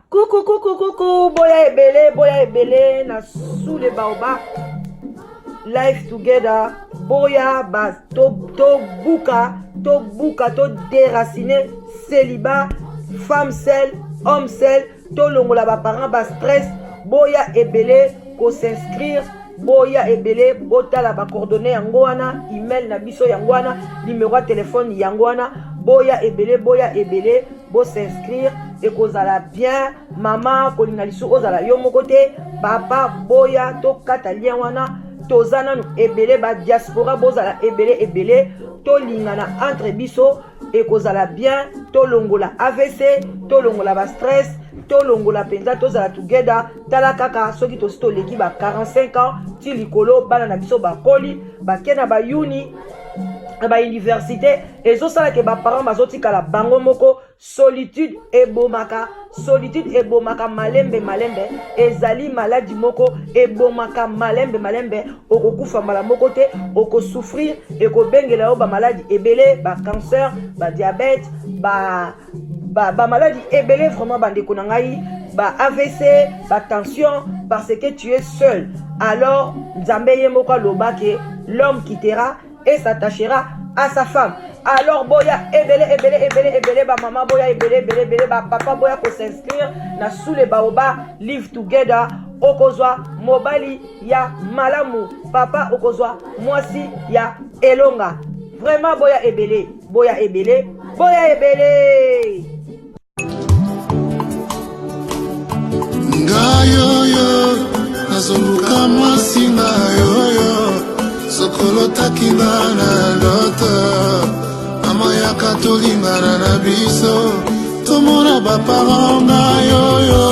Coucou, coucou, coucou, boya ebele, boya ebele, na sous les baobabs, life together, boya ba to to buka, to buka, to déraciner, célibat, femme seule, homme seul, to longola ba parents ba stress, boya ebele ko s'inscrire boya ebele botala ba coordonnées yango wana email na biso yango wana numéro ya telefone yango wana boya ebele boya ebele bo s'inscrire ekozala bien mama kolinga lisusu ozala yo moko te papa boya tokata lien wana toza nanu ebele ba diaspora bozala ebele ebele tolingana entre biso ekozala bien tolongola avc tolongola ba stress tolongola mpenza tozala together tala kaka soki tosi toleki ba 45 ans ti likolo bana na biso bakoli bake na bayuni na bauniversité ezosala ke baparent bazotikala bango moko solitude ebomaka solitude ebomaka malembe malembe ezali maladi moko ebomaka malembe malembe okokufa mbala moko te okosouffrir ekobengela yo bamaladi ebele bacancer badiabete ba bamaladi ba ebele vraiment bandeko na ngai ba avc batension parce que tu es seul alors nzambe ye moko aloba ke l'homme quittera et s'attachera à sa femme alors boya ebele ebele ebele ebele bamama boya ebele ebele ebele bapapa boya kos'inscrire na sous le baoba live together okozwa mobali ya malamu papa okozwa mwasi ya elonga vraiment boya ebele boya ebele boya ebele Ngai oyo nazoluka mwasi ngai oyo sokolotaki nga na ndoto mama yaka tolingana na biso tomona baparent ngai oyo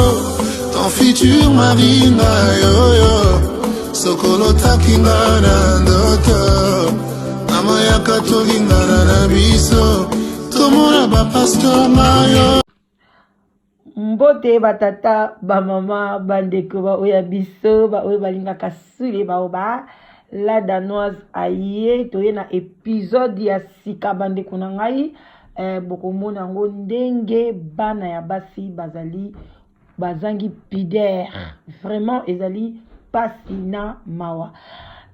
ton futur mari ngai oyo sokolotaki nga na ndoto mama yaka tolingana na biso tomona bapasteur mayo mbote batata bamama bandeko baoyo ya biso baoyo balingaka sule bao ba la danoise aye toye na episode ya sika bandeko na ngai eh, bokomona yango ndenge bana ya basi bazali bazangi pudeur vraiment ezali pasi na mawa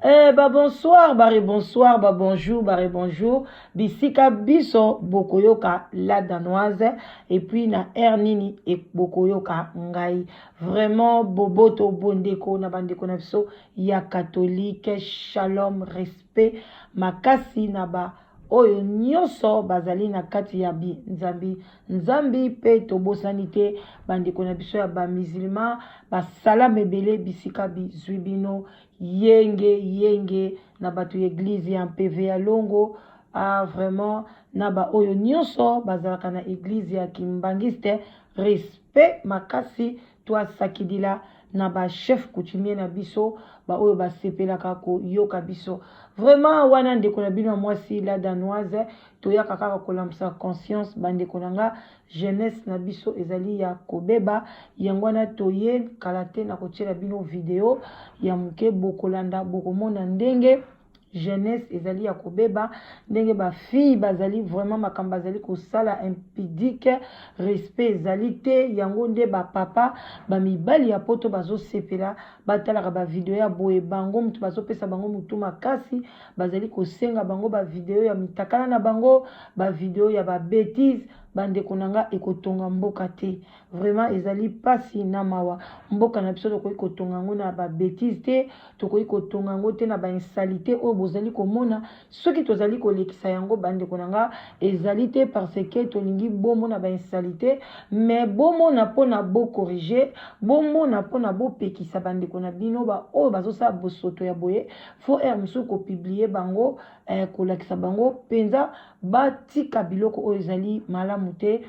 Eh, ba bonsoir ba rebonsoir ba bonjour ba rebonjour bisika biso bokoyoka la danoise et puis na heure nini e bokoyoka ngai vraiment boboto bondeko na bandeko na biso ya catholique shalom respect makasi na ba oyo nyonso bazali na kati ya bi nzambi nzambi mpe tobosani te bandeko na biso ya bamizilma basalama ebele bisika bizwi bino yenge yenge na bato ya eglize ya mpeve ya longo ah, vraiment na baoyo nyonso bazalaka na eglize ya kimbangiste respect makasi Tuasakidila na ba chef coutumier na biso ba oyo basepelaka koyoka biso vraiment wana ndeko na bino ya mwasi la danoise toyaka kaka kolamusa conscience bandeko na nga jeunesse na biso ezali ya kobeba yango wana toye kala te na kotiela bino video ya moke bokolanda bokomona ndenge jeunesse ezali ya kobeba ndenge ba fille bazali vraiment makambo bazali kosala impudique respect ezali te yango nde ba papa ba mibali ya poto bazosepela batalaka ba video ya boye bango moto bazopesa bango motu makasi bazali kosenga bango ba video ya mitakala na bango ba video ya ba betise bandeko na nga ekotonga mboka te vraiment ezali pasi na mawa mboka na biso tokoki kotonga yango na ba betise te tokoki kotonga yango te na ba insalite oyo bozali komona soki tozali kolekisa yango bandeko na nga ezali te parce que tolingi bomona ba insalite mais bomona mpona bokorige bomona mpona bopekisa bandeko na bino baoyo bazosala bosoto ya boye fo heure mosusu kopiblie bango eh, kolakisa bango mpenza batika biloko oyo ezali malamu te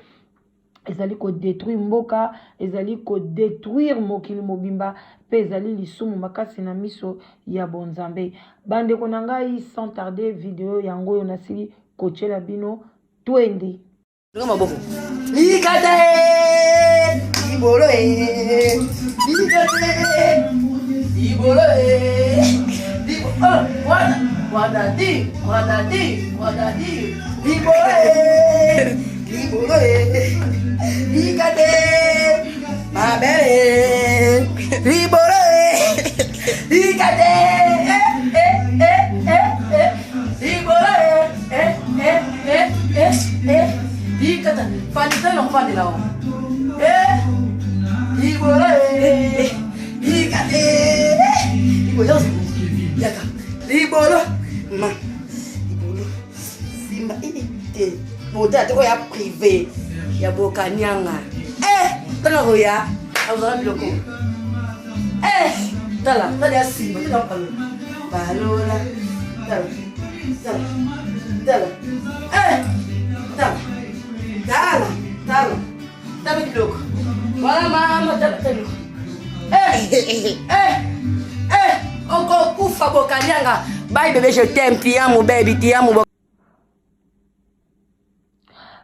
ezali ko detruire mboka ezali ko detruire mokili mobimba mpe ezali lisumu makasi na miso ya bonzambe bandeko na ngai sans tarder video yango oyo nasili kotyela bino twende. Nga maboko. Likata e libolo e likata e libolo e oh, wana wana di wana di wana di libolo e libolo e likata e mabele libolo e likata e eh eh eh eh libolo e Eh, eh, eh, eh, eh. Ikata, fandisa na kofandela o. Eh, libolo eh. Ikate. Libolo. Yaka. Libolo. Ma. Libolo. Simba. Eh, eh. Bota te oya privé ya bokanyanga. Eh, tala koya. Azala biloko. Eh, tala, tala ya simba, tala palo. Balola. Tala. Tala. Tala. Eh! Tala. Tala. Tala. Tala biloko. Wana mama tala tala. Eh! Eh! Eh! Okokufa bokanyanga. Bye bébé, je t'aime, ti amo baby, ti amo.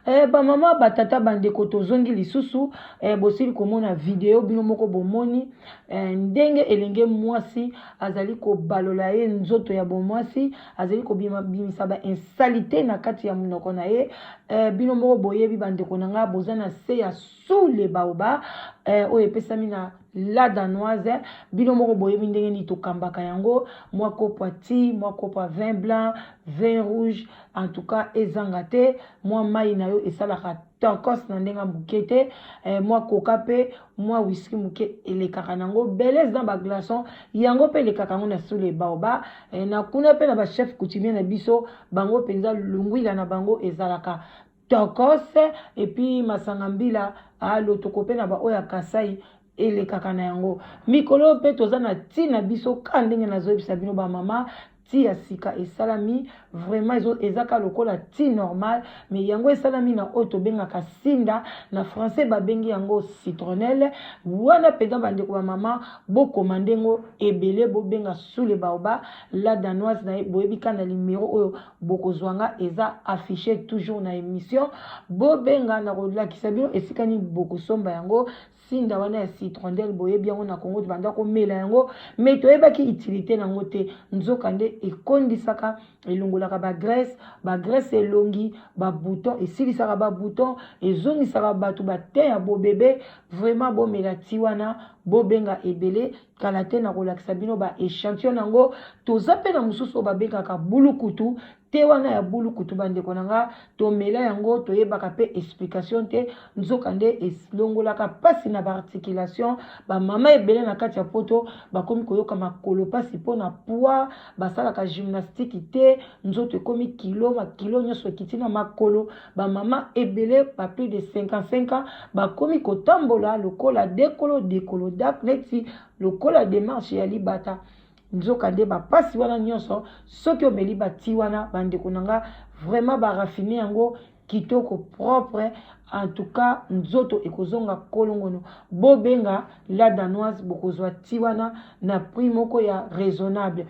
Eh, bamama batata bandeko tozongi lisusu eh, bosili komona video bino moko bomoni eh, ndenge elenge mwasi azali kobalola ye nzoto ya bomwasi azali kobimisa ba insalite na kati ya monoko na ye eh, bino moko boyebi bandeko na ngai boza na se ya sous le baoba eh, oyo epesami na la danoise bino moko boyebi ndenge nini tokambaka yango mwa kopo ya ti mwa kopo ya vin blanc vin rouge en tout cas ezanga te mwa mai na yo esalaka tokos na ndenge ya moke te eh, mwa koka mpe mwa whisky moke elekaka nango belese na baglaçon yango mpe elekaka yango na sous le baoba eh, na kuna mpe na bachef coutumier na biso bango mpenza lungwila na bango ezalaka tokos epuis masanga mbila alotoko mpe na baoyo ya kasai elekaka na yango mikolo oyo mpe toza na ntina biso ka ndenge nazoyebisa bino bamama ti ya sika esalami vraiment eza ka lokola ti normal mais yango esalami na oyo tobengaka sinda na français babengi yango citronnelle wana mpenza bandeko ba mama bokoma ndengo ebele bobenga sous le baoba la danoise na ye boyebi ka na limero oyo bokozwa nga eza affiche toujours na émission bobenga na kolakisa bino esika nini bokosomba yango Sinda wana ya citrondelle boyebi yango na Congo tobanda komela yango mais toyebaki utilité na yango te nzoka nde ekondisaka elongolaka ba graisse ba graisse elongi ba bouton esilisaka ba bouton ezongisaka bato ba teint ya bobebe vraiment bomela ti wana bobenga ebele kala te nakolakisa bino ba echantillon yango toza mpe na mosusu oyo babengaka bulukutu Te wana ya bulukutu bandeko na nga tomela yango toyebaka pe explication te nzoka nde elongolaka pasi na ba articulation ba mama ebele na kati ya poto bakomi koyoka makolo pasi po na poids basalaka gymnastique te nzoto ekomi kilo makilo nyonso ekiti na makolo ba mama ebele ba plus de 55 ans bakomi kotambola lokola dekolo dekolo dak neti lokola demarche ya libata Nzokande ba pasi wana nyonso soki omeli ba ti wana bandeko na nga vraiment ba raffine yango kitoko propre en tout cas nzoto ekozonga kolongono bobenga la danoise bokozwa ti wana na prix moko ya raisonnable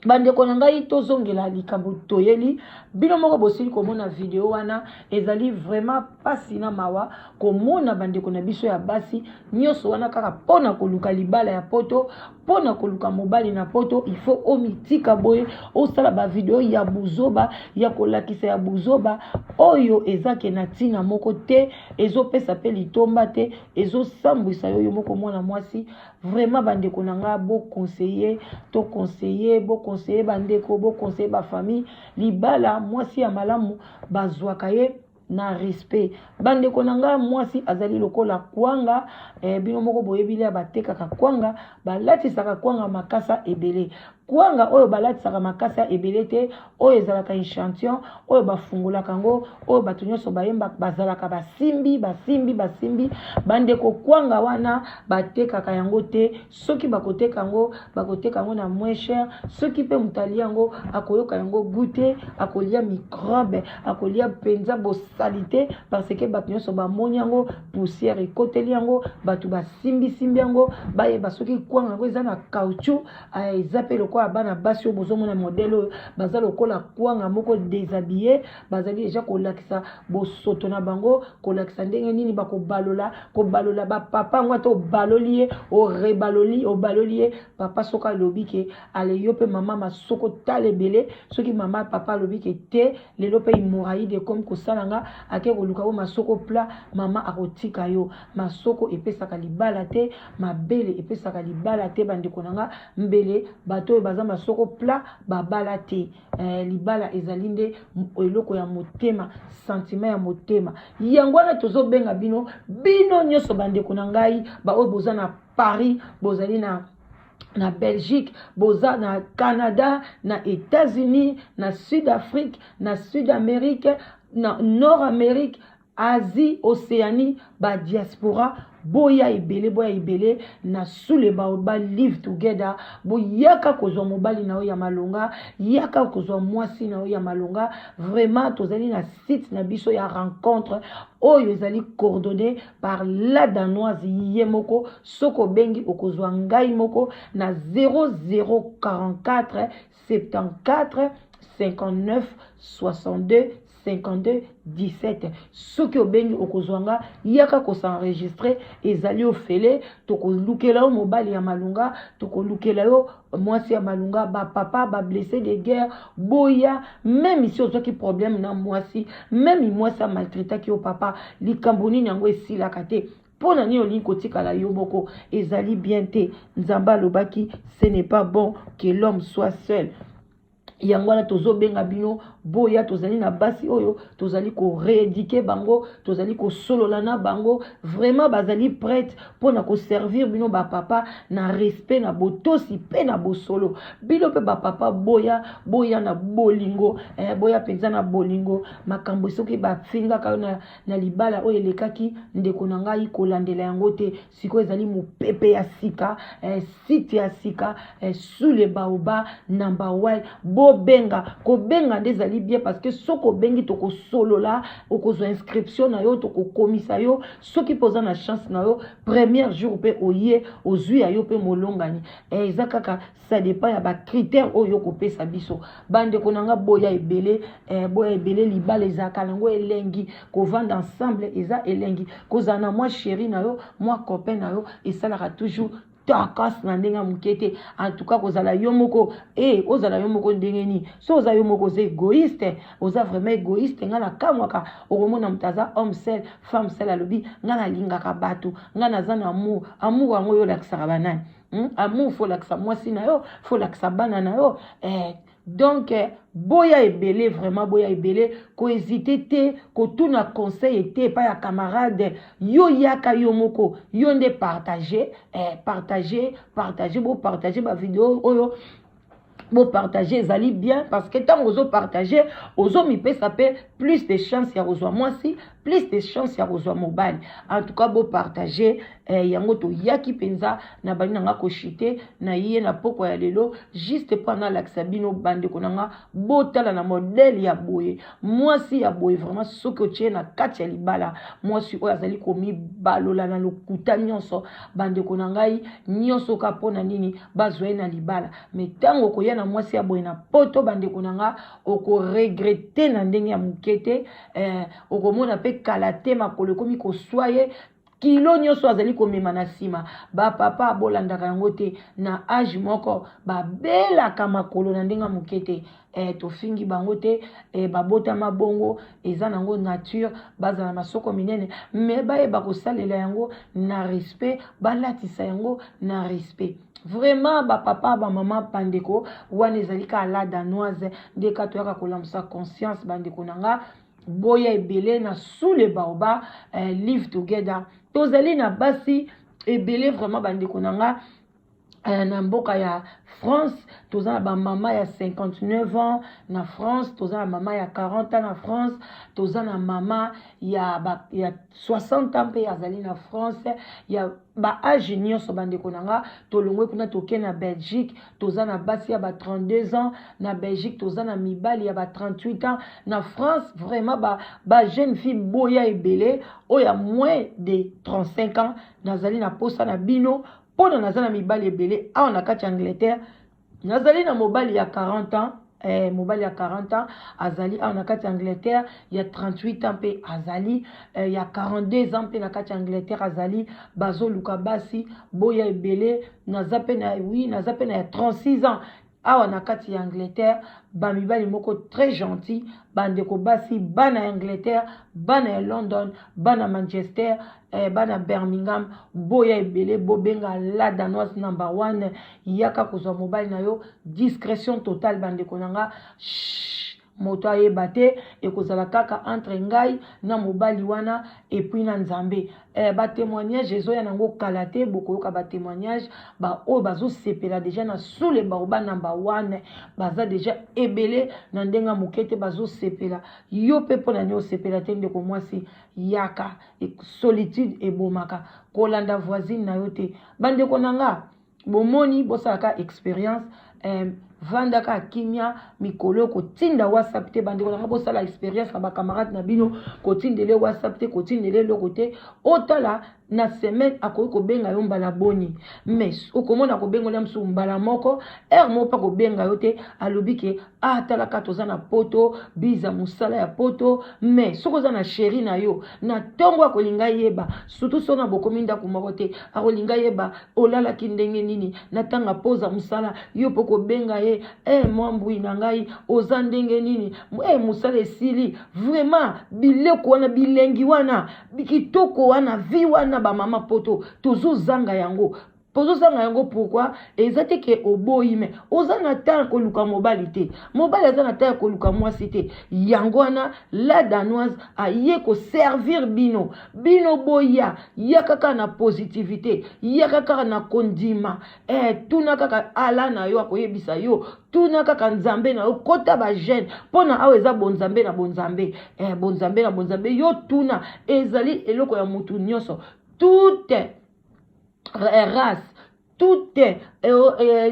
bandeko na ngai tozongela likambo toyeli bino moko bosili komona video wana ezali vraiment pasi na mawa komona bandeko na biso ya basi nyonso wana kaka mpo na koluka libala ya poto mpo na koluka mobali na poto il faut omitika boye osala bavideo ya buzoba ya kolakisa ya buzoba oyo eza ke na ntina moko te ezopesa mpe litomba te ezosambwisa yo yo moko mwana mwasi vraiment bandeko na nga boconseille toconseille boconseille bandeko boconseille bafamille libala mwasi ya malamu bazwaka ye na respect bandeko na nga mwasi azali lokola kwanga eh, bino moko boyebi lia batekaka kwanga balatisaka kwanga makasa ebele kwanga oyo balatisaka makasa ebele te oyo ezalaka echantillon oyo bafungolaka yango oyo bato nyonso bayemba bazalaka basimbi basimbi basimbi bandeko kwanga wana batekaka yango te soki bakoteka yango bakoteka yango na moins cher soki mpe moto alia yango akoyoka yango goût te akolia microbe akolia mpenza bosalite parce que bato nyonso bamoni yango poussière ekoteli yango bato basimbisimbi yango bayeba soki kwanga yango eza na caoutchouc eza mpe lokola. lokola bana basi oyo bozomona modele oyo baza lokola kwanga moko déshabillé, bazali deja kolakisa bosoto na bango, kolakisa ndenge nini bakobalola kobalola bapapa yango. Ata obaloli ye, orebaloli, obaloli ye, papa soki alobi ke ale, yo mpe mama masoko tala ebele. Soki mama papa alobi ke te, lelo mpe hémorroïde ekomi kosala nga, ake koluka oyo masoko plat, mama akotika yo. Masoko epesaka libala te, mabele epesaka libala te. Bandeko na nga, mbele bato oyo baza masoko plat babala te. Libala ezali nde eloko ya motema, sentiment ya motema. Yango wana tozobenga bino, bino nyonso, bandeko na ngai baoyo boza na Paris, bozali na Belgique, boza na Canada, na États-Unis, na Sud Afrique, na Sud Amérique, na Nord Amérique, Asie, Océanie, badiaspora, boya ebele, boya ebele na Sous le Baobab Live Together. Boyaka kozwa mobali na yo ya malonga, yaka kozwa mwasi na yo ya malonga. Vraiment, tozali na site na biso ya rencontre oyo ezali coordonné par la Danoise ye moko. Soki obengi, okozwa ngai moko na 0044 74 59 62 52 17. Soki obengi, okozwa nga. Yaka kos'enregistrer, ezali ofele. Tokolukela yo mobali ya malunga, tokolukela yo mwasi ya malunga. Bapapa bablessé de guerre, boya. Même si ozwaki problème na mwasi, même mwasi amaltraitaki yo, papa, likambo nini yango esilaka te, mpo na nini olingi kotikala yo moko? Ezali bien te. Nzambe alobaki: "Ce n'est pas bon que l'homme soit seul." Yango wana tozobenga bino, boya. Tozali na basi oyo tozali korééduquer bango, tozali kosolola na bango. Vraiment, bazali prête mpona koservir bino bapapa na respect, na botosi mpe na bosolo. Bino mpe bapapa, boya, boya na bolingo, boya mpenza na bolingo. Makambo soki bafingaka yo na libala oyo elekaki, ndeko na ngai, kolandela yango te. Sikoyo ezali mopepe ya sika, site ya sika, Sous le Baobab number one. Bobenga, kobenga nde ezali bien, parce que soki obengi, tokosolola, okozwa inscription na yo, tokokomisa yo. Soki mpe oza na chance na yo, premier jour mpe oye, ozwi ya yo mpe molongani. Eza kaka ça dépend ya bacritère oyo okopesa biso. Bandeko na nga, boya ebele, boya ebele. Libala ezalaka nango elengi, kovanda ensemble eza elengi, kozala na mwa chéri na yo, mwa copain na yo, esalaka toujours takas na ndenge ya moke te. En tout cas, kozala yo moko e, ozala yo moko ndenge nini? So oza yo moko, oza égoïste, oza vraiment égoïste. Ngai nakamwaka, okomona moto aza homme seul, femme seule, alobi: "Ngai nalingaka bato, ngai naza na amour." Amour yango oyo olakisaka banani? Amour faut olakisa mwasi na yo, faut olakisa bana na yo. Donc boya ebele, vraiment boya ebele. Kohésiter te kotuna conseil te epai ya camarade. Yo yaka yo moko, yo nde partage, partage, partage, bopartage bavideo oyo, bopartage, ezali bien, parce que ntango ozopartage, ozomipesa mpe plus de chance ya kozwa mwasi, plus de chance ya kozwa mobali. En tout cas, bopartage yango. Toyaki mpenza na bandi na nga koshite na ye na pokwa ya lelo, juste mpo nalakisa bino, bandeko na nga, botala na modèle ya boye, mwasi ya boye. Vraiment, soki otie na kati ya libala mwasi oyo azali komibalola na lokuta nyonso, bandeko na ngai, nyonso ka mpona nini bazwa ye na libala? Mais ntango okoya na mwasi ya boye na Poto, bandeko na nga, okoregretter na ndenge ya moke te. Okomona mpe kala te makolo ekomi koswa ye, kilo nyonso azali komema na nsima. Bapapa, bolandaka yango te. Na âge moko babelaka makolo na ndenge ya moke te. Tofingi bango te, babotama bongo, eza nango nature bazala masoko minene, mais bayeba kosalela yango na respect, balatisa yango na respect. Vraiment, bapapa, bamama, bandeko, wana ezali kaka la Danoise nde ka toyaka kolamusa conscience. Bandeko na nga, boya ebele na Sous le Baobab Live Together. Tozali na basi ebele vraiment, bandeko na nga, na mboka ya France. Toza na bamama ya 59 ans na France, toza na mama ya 40 ans na France, toza na mama ya 60 ans mpe azali na France, ya baâge nyonso. Bandeko na nga, tolongwe kuna, toke na Belgique. Toza na basi ya ba 32 ans na Belgique, toza na mibali ya ba 38 ans na France. Vraiment, ba jeune fille, boya ebele oyo ya moins de 35 ans. Nazali na posa na bino mpona naza na mibali ebele awa na kati ya Angleterre. Nazali na mobali ya 40 ans, eh, mobali ya 40 ans azali awa na kati ya Angleterre, ya 38 ans mpe azali, eh, ya 42 ans mpe na kati ya Angleterre azali. Bazoluka basi boya ebele. Naza mpe na, oui, naza mpe na ya 36 ans awa na kati ya Angleterre. Bamibali moko très gentil, bandeko basi, bana ya Angleterre, bana ya London, bana Manchester, eh, bana Birmingham, boya ebele, bobenga La Danoise number 1. Yaka kozwa mobali na yo, discrétion totale, bandeko na nga. Moto ayeba te, ekozala kaka entre ngai na mobali wana et puis na Nzambe. Eh, batémoignage ezoya nango kala te, bokoyoka batémoignage. Baoyo bazosepela déjà na Sous le Baobab number 1 baza déjà ebele na ndenge ya moke te, bazosepela. Yo mpe, mpo na nini osepela te, ndeko mwasi? Yaka, solitude ebomaka, kolanda voisine na yo te. Bandeko na nga, bomoni, bosalaka expérience, eh, vandaka kimia mikolo, kotinda WhatsApp te. Bandeko na nga, bosala expérience na bacamarade na bino, kotindele WhatsApp te, kotindele eloko te. Otala na semaine akoki kobenga yo mbala boni, mais okomona kobengola mosusu mbala moko, heure moko mpa kobenga yo te. Alobi ke ah, talaka, toza na poto, biza mosala ya poto. Mais soki oza na chéri na yo, na ntongo akolinga yeba, surtout so na bokomi ndako moko te, akolinga yeba olalaki ndenge nini na ntanga poza mosala. Yo mpo kobenga ye: e mwa mbui na ngai, oza ndenge nini? E mosala esili? Vraiment, bileko wana, bilengi wana, kitoko wana, vie wana, bamama poto tozozanga yango, tozozanga yango. Pourquoi? Eza te ke oboyi, mais oza na temps ya koluka mobali te, mobali aza na temps ya koluka mwasi te. Yango wana La Danoise aye koservir bino. Bino boya, ya kaka na positivité, yaka kaka na kondima. Eh, tuna kaka ala na yo, akoyebisa yo. Tuna kaka Nzambe na yo, kota bagene mpo na awa eza bonzambe na bonzambe, eh, bonzambe na bonzambe. Yo tuna, ezali eloko ya mutu nyonso, toute race, toute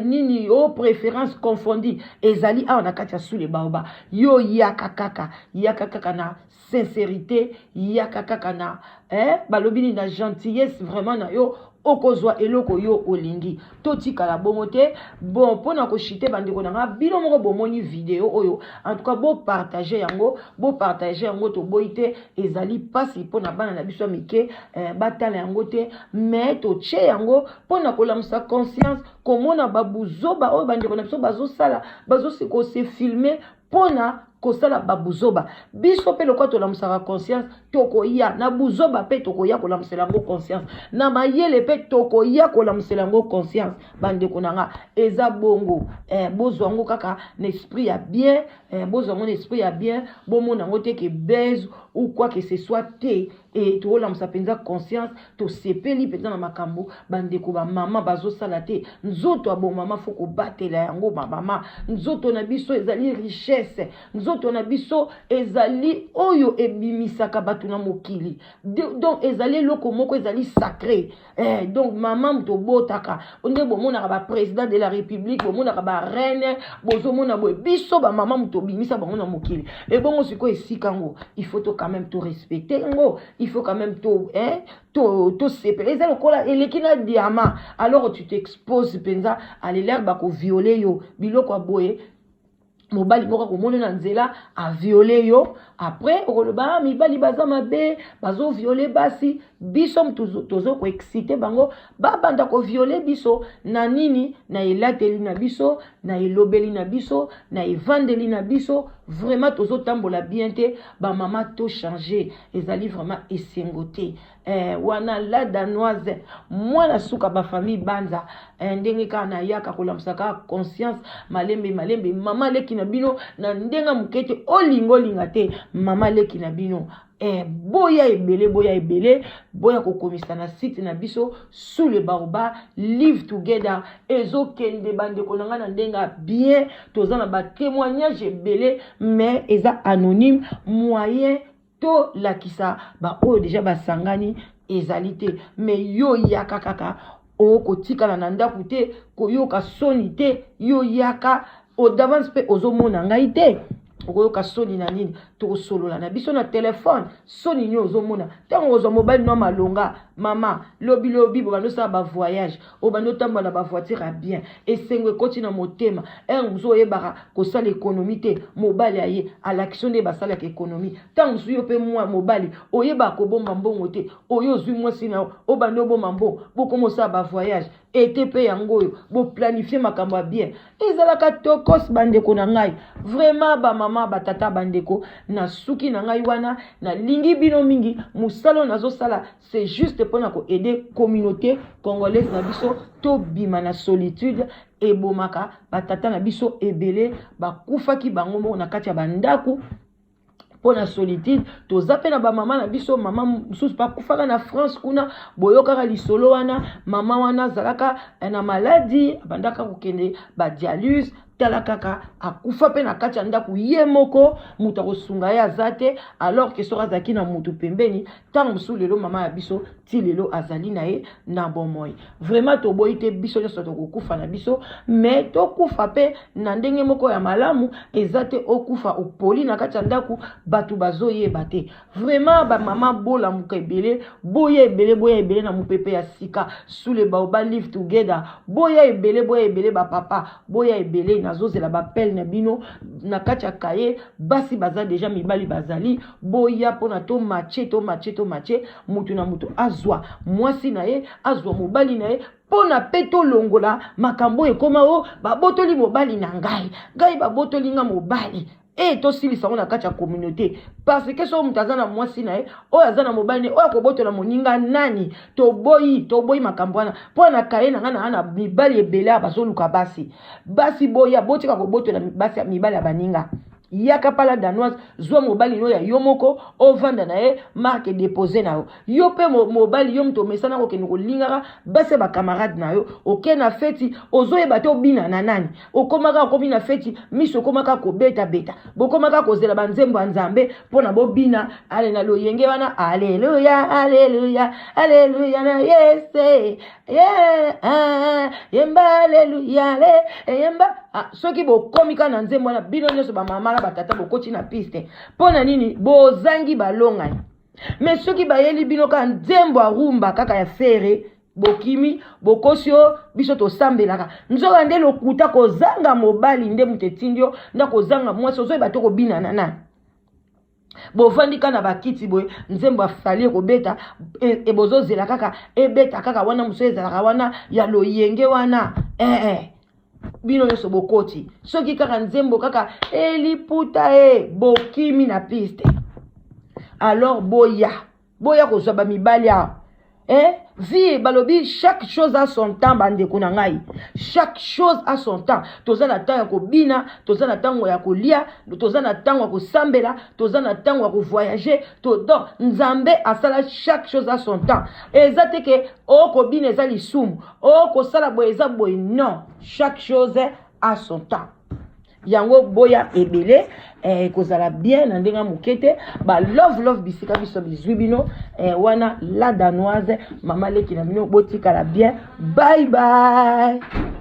nini o préférence confondue, ezali awa na kati ya Sous le Baobab. Yo yaka kaka, yaka kaka na sincérité, yaka kaka na, eh, balobi nini, na gentillesse vraiment na yo, okozwa eloko yo olingi. Totikala bongo te. Bon, mpona koshite, bandeko na nga, bino moko bomoni video oyo. En tout cas, bopartage yango, bopartage yango. Toboyi te, ezali mpasi mpona bana na biso ya mike, eh, batala yango te, mais totie yango mpona kolamusa conscience, komona babuzoba oyo bandeko na biso bazosala, bazokose filmer mpona kosala babuzoba. Biso mpe lokola tolamusaka conscience, tokoya na buzoba mpe tokoya kolamusela yango conscience, na mayele mpe tokoya kolamusela yango conscience. Bandeko na nga, eza bongo, eh, bozwa yango kaka na esprit ya bien, eh, bozwa yango na esprit ya bien. Bomona yango te ke buzz ou quoi que ce soit te. E tokolamusa mpenza conscience. Tosepeli mpenza na makambo bandeko bamama bazosala te. Nzoto ya bomama, faut kobatela yango. Bamama, nzoto na biso ezali richesse, nzoto na biso ezali oyo ebimisaka bato na mokili. Donc ezali eloko moko ezali sacré, eh, donc mama moto obotaka nde bomonaka baprésident de la République, bomonaka bareine, bozomona boye. Biso bamama moto obimisa bango na mokili. Ebongo sikoyo esika yango, il faut to quand même to respecte yango, il faut quand même to, eh, tosepela. Eza lokola eleki na diamant. Alors tu t'exposes mpenza, alelere bakoviole yo, biloko ya boye. Mobali moko akomona na nzela, aviole yo. Après okoloba: ah, mibali baza mabe, bazoviole basi. Biso tozo koexcite bango babanda koviole biso na nini? Na elateli na biso, na elobeli na biso, na evandeli na biso. Vraiment, tozotambola bien te. Bamama, tochange, ezali vraiment esengo te. Eh, wana La Danoise, mwana suka bafamille banza, eh, ndenge kaka nayaka kolamusa kaka conscience malembe malembe. Mama leki na bino na ndenge moke te, olinga olinga te, mama leki na bino. Eh, boya ebele, boya ebele, boya kokomisa na site na biso Sous le Baobab, live together. Ezokende, bandeko na ngai, na ndenge ya bien. Toza na batémoignage ebele, mais eza anonyme, moyen tolakisa baoyo déjà basangani ezali te. Mais yo yaka kaka, okotikala na ndako te, koyoka soni te. Yo yaka d'avance mpe ozomona ngai te, okoyoka soni na nini? Tokosolola na biso na telefone. Soni nini ozomona ntango ozwa mobali no malonga? Mama, lobi lobi bobandi osala ba voyage, obandi otambola na ba voiture ya bien, esengo ekoti na motema. Heure mosusu oyebaka kosala economie te, mobali aye alakisi yo nde basalaka economie. Ntango mosusu yo mpe mwa mobali oyebaka kobomba mbongo te, oye ozwi mwasi na yo obandi obomba mbongo, bokoma osala ba voyage ete mpe yango oyo boplanifie makambo ya bien ezalaka tokos. Bandeko na ngai, vraiment bamama, batata, bandeko, na suki na ngai wana, nalingi bino mingi. Mosala oyo nazosala, c'est juste mpona koaider communauté congolaise na biso tobima na solitude. Ebomaka batata na biso ebele, bakufaki bango moko na kati ya bandako mpo na solitude. Toza mpe na bamama na biso, mama mosusu mpe akufaka na France kuna. Boyokaka lisolo wana, mama wana azalaka na maladie, abandaka kokende badialyse. Tala kaka, akufa mpe na kati ya ndako ye moko, moto akosunga ye aza te, alors ke soki azalaki na motu pembeni, ntango mosusu lelo mama ya biso ti lelo azali na ye na bomoi. Vraiment, toboyi te, biso nyonso tokokufa na biso, mais tokufa mpe na ndenge moko ya malamu. Eza te okufa opoli na kati ya ndako, bato bazoyeba te. Vraiment, bamama, bolamuka ebele, boya ebele, boya ebele na mopepe ya sika, sous le baobab, live together. Boya ebele, boya ebele, bapapa, boya ebele. Nazozela baappel na bino na kati ya kaye. Basi baza déjà, mibali bazali, boya mpona tomatche, tomatche, tomatche, mutu na mutu azwa mwasi na ye, azwa mobali na ye, mpo na mpe tolongola makambo oyo ekóma o babotoli mobali na ngai, ngai babotoli nga mobali. E tosilisa yango na kati ya communauté, parce que soki moto aza na mwasi na ye, oyo aza na mobali na ye, oyo akobotola moninga nani? Toboyi, toboyi makambo wana. Mpo na kaye na ngai, na na mibali ebele awa bazoluka basi. Basi, boya, botika kobotola basi mibali ya baninga. Yaka pala danoise, zwa mobali no ya yo moko, ovanda na ye, marque déposée na yo. Yo mpe mobali, yo moto omesana kokende kolingaka basi ya bacamarade na yo, oke na feti, ozoyeba te obina na nani. Okomaka, okomi na feti, miso ekomaka kobetabeta, bokomaka kozela banzembo ya Nzambe mpo na bobina. Ale na loyenge wana, aleluya, aleluya, aleluya na yese, yeah, yemba aleluya, le yemba. Ah, soki bokomi kaka na nzembo wana, bino nyonso bamama na batata bokoti na piste. Mpo na nini? Bozangi balongani. Mais soki bayeli bino kaka nzembo ya rumba kaka ya Ferre, bokimi, bokosi o biso tosambelaka. Nzoka nde lokuta, kozanga mobali nde moto etindi yo nda kozanga mwasi, ozoyeba te kobina na nani. Bovandi kaka na bakiti boye, nzembo afali ekobeta, e, bozozela kaka ebeta kaka wana, mosusu ezalaka wana ya loyenge wana, eh, eh. Bino nyonso bokoti. Soki kaka nzembo kaka eliputa, e bokimi na piste. Alors boya, boya kozwa bamibali awa, eh? Vie, balobi chaque chose a son temps. Bandeko na ngai, chaque chose a son temps. Toza na ntango ya kobina, toza na ntango ya kolia, toza na ntango ya kosambela, toza na ntango ya kovoyage to. Donc Nzambe asala chaque chose a son temps. Eza te ke okobina eza lisumu, okosala boye eza boye. Non, chaque chose a son temps. Yango boya ebele, ekozala bien na ndenge ya moke te. Balove love bisika biso bizwi bino, wana la danoise, mama leki na bino. Botikala bien, bye bye.